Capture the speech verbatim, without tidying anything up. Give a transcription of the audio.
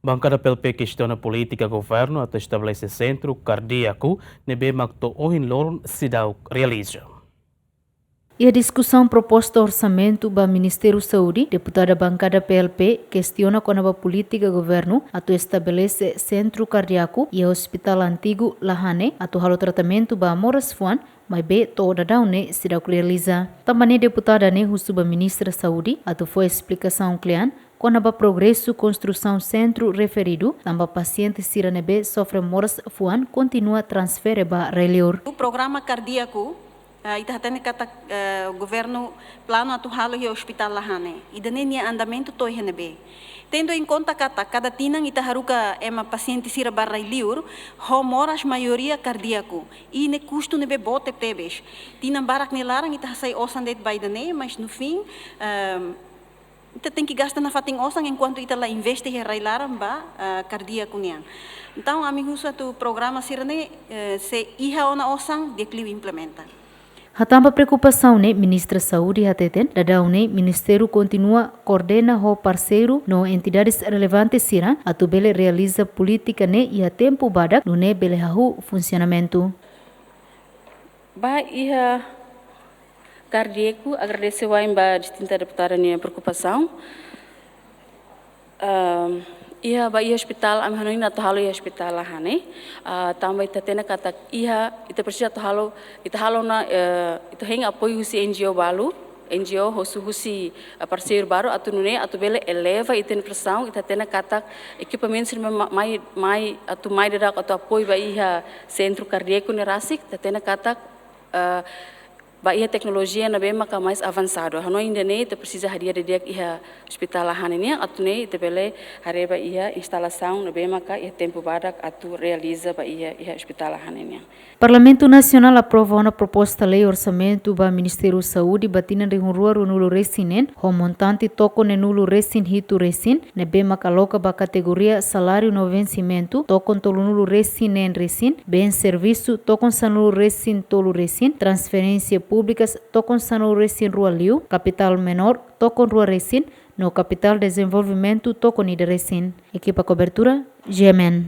Bankada P L P kestiona polítika governu atu estabelese sentru kardíaku ne'ebé mak to'o ohin loron seidauk realiza. Iha diskusaun proposta orsamentu ba Ministériu Saúde, deputada bankada P L P kestiona kona-ba polítika governu atu estabelese sentru kardíaku iha Hospitál Antigu Lahane atu halo tratamentu ba moras fuan, maibé to'o daudaun ne'e seidauk realiza. Tanba ne'e deputada ne'e husu ba Ministra Saúde atu fó esplikasaun kle'an kona-ba progresu konstrusaun sentru referidu, tanba pasiente sira ne'ebé sofre moras fuan kontinua transfere ba rai-liur. O programa kardíaku, ah, ita hatene katak, eh, governu planu atu halo iha Hospitál Lahane. Ida-ne'e nia andamentu to'o iha ne'ebé? Tendo em conta katak kada tinan ita haruka ema pasiente sira ba rai-liur ho moras maioria kardíaku. I ne'e kustu ne'ebé boot tebes. Tinan barak nia laran ita hasai osan de'it ba ida-ne'e, mas no fim, ehm, ita tenke gasta nafatin osan enkuantu ita la investe iha rai-laran ba, ah, kardíaku nian. Entaun, ami husu atu programa sira-ne'e, eh, se iha ona osan, di'ak liu implementa. Hatán ba preokupasaun ne'e, Ministra Saúde hateten, daudaun ne'e Ministériu kontinua koordena ho parseiru no entidades relevante sira atu bele realiza polítika ne'e iha tempu badak, nune'e bele hahú funsionamentu. Ba iha kardíaku, agradese wa'in ba distinta deputada nia preokupasaun. Ehm, iha ba iha hospitál, ami hanoin atu halo iha Hospitál Lahane. Ah, tanba ita hatene katak iha, ita presiza atu halo, ita halo ona, eh, ita hein apoiu husi N G O balu, N G O husu husi, eh, parseiru balu atu nune'e, atu bele eleva ita-nia prestasaun, ita hatene katak ekipamentu sira ma-, mai, mai, atu mai daudauk atu apoiu ba iha sentru kardíaku ne'e rasik, ita hatene katak, eh, ba iha teknolojia ne'ebé maka mais avansadu. Hanoin ida-ne'e ita presiza hadi'a didi'ak iha Hospitál Lahane nian, atu nune'e ita bele haree ba iha instalasaun ne'ebé maka iha tempu badak atu realiza ba iha, iha Hospitál Lahane nian. Parlamentu Nasionál aprova ona proposta lei orsamentu ba Ministériu Saúde ba tinan rihun rua ruanulu resin neen, ho montante tokon neenulu resin hitu resin, ne'ebé maka aloka ba kategoria saláriu no vensimentu, tokon tolunulu resin neen resin, bens servisu, tokon sanulu resin tolu resin, transferénsia públikas, tokon sanulu resin rua liu, kapitál menór, tokon rua resin, no kapitál dezenvolvimentu, tokon ida resin. Ekipa kobertura, G M N.